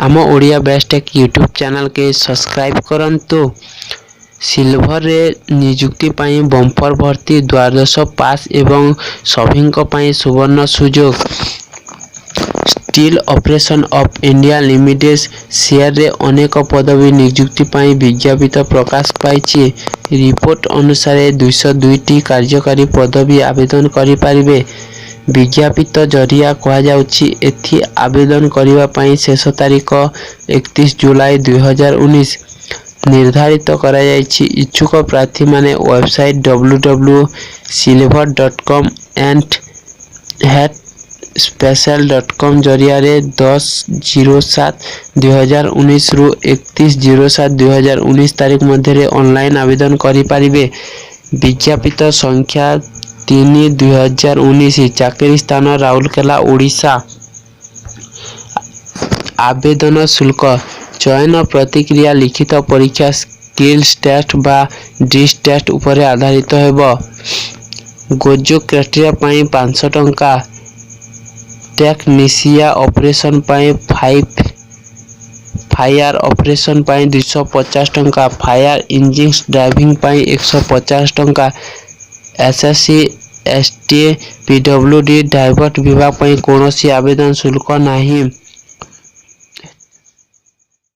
ଆମ Odia best tech YouTube ଚ୍ୟାନେଲ୍କେ subscribe କରନ୍ତୁ। ସିଲଭରରେ ନିଯୁକ୍ତି ପାଇଁ ବମ୍ପର ଭର୍ତ୍ତି, ଦ୍ୱାଦଶ ପାସ୍ ଏବଂ ସଭିଙ୍କ ପାଇଁ ସୁବର୍ଣ୍ଣ ସୁଯୋଗ। Steel corporation of India limited ସେୟାରରେ ଅନେକ ପଦବୀ ନିଯୁକ୍ତି ପାଇଁ ବିଜ୍ଞାପିତ ପ୍ରକାଶ ପାଇଛି। ରିପୋର୍ଟ ଅନୁସାରେ, 202ଟି କାର୍ଯ୍ୟକାରୀ ପଦବୀ ଆବେଦନ କରିପାରିବେ। ବିଜ୍ଞାପିତ ଜରିଆ କୁହାଯାଉଛି, ଏଥି ଆବେଦନ କରିବା ପାଇଁ ଶେଷ ତାରିଖ 31 ଜୁଲାଇ 2019 ନିର୍ଦ୍ଧାରିତ କରାଯାଇଛି। ଇଚ୍ଛୁକ ପ୍ରାର୍ଥୀମାନେ website ww silver.com and het special.com ଜରିଆରେ 10/07/2019ରୁ 31/07/2019 ତାରିଖ ମଧ୍ୟରେ ଅନଲାଇନ୍ ଆବେଦନ କରିପାରିବେ। ବିଜ୍ଞାପିତ ସଂଖ୍ୟା 3/2019। ଚାକିରି ସ୍ଥାନ ରାଉରକେଲା, ଓଡ଼ିଶା। ଆବେଦନ ଶୁଳ୍କ। ଚୟନ ପ୍ରତିକ୍ରିୟା ଲିଖିତ ପରୀକ୍ଷା, ସ୍କିଲ୍ସ ଟେଷ୍ଟ ବା ଡିସ୍କ ଟେଷ୍ଟ ଉପରେ ଆଧାରିତ ହେବ। ଗ୍ରାଜୁଏଟ୍ କ୍ରାଇଟେରିଆ ପାଇଁ 500 ଟଙ୍କା, ଟେକ୍ନିସିଆନ୍ ଅପରେସନ୍ ପାଇଁ ଫାୟାର ଅପରେସନ୍ ପାଇଁ 250 ଟଙ୍କା, ଫାୟାର ଇଞ୍ଜିନ୍ ଡ୍ରାଇଭିଂ ପାଇଁ 150 ଟଙ୍କା। ଏସ୍ଏସ୍ସି, ଏସ୍ଟି, ପିଡବ୍ଲ୍ୟୁଡି, ଡାଇଭର୍ସ ବିଭାଗ ପାଇଁ କୌଣସି ଆବେଦନ ଶୁଳ୍କ ନାହିଁ।